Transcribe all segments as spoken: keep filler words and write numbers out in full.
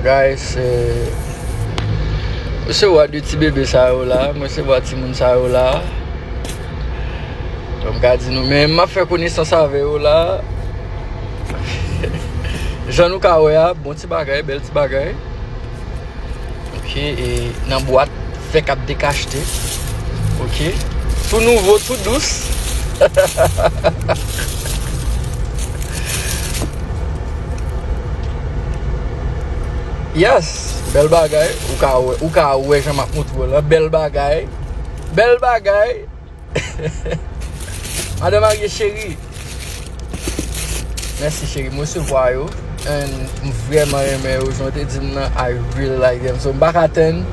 Guys, eh, mwen se wa de ti bebe sa yo la, mwen se wa timoun sa yo la. Donk, m ka di nou, men m ap fè konesans avè yo la. Jan nou ka wè a, bon ti bagay, bèl ti bagay. Ok, e nan bwat, fèk ap dekachte. Ok, tou nouvo, tou dous. Yes, bèl bagay. Ou ka wè, ou ka wè jan m ap montre w la. Bèl bagay. Bèl bagay. Madan marye cheri. Mèsi cheri, m resevwa yo. And m vrèman renmen yo, jan w te di m nan, I really like them. So m pa ka tann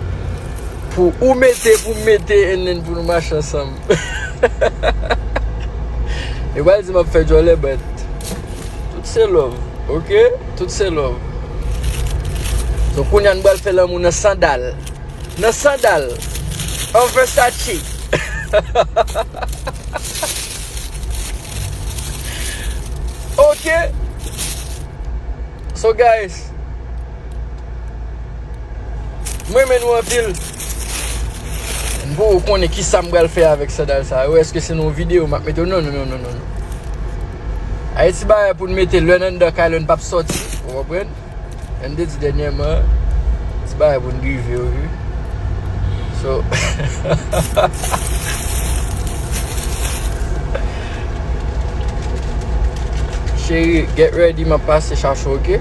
pou ou mete, pou m mete, and then pou nou mache ansanm. Yo pral di m ap fè djòlè, but tout se love, ok? Tout se love. So kounye a nou pral fè lanmou nan sandal. Nan sandal. An Versace. Ok. So guys, mwen renmen nou anpil. M poko konnen kisa m pral fè avèk sandal sa yo. Èske se nan yon videyo m ap mete yo? Non, non, non, non, non, non. Ay ti bagay pou n mete lè n anndan kay, lè n p ap sòti. Ou konprann? Jan m te di dènyèman, ti bagay pou n drive yo, wi. So, cheri, get ready, m ap pase chache w, ok?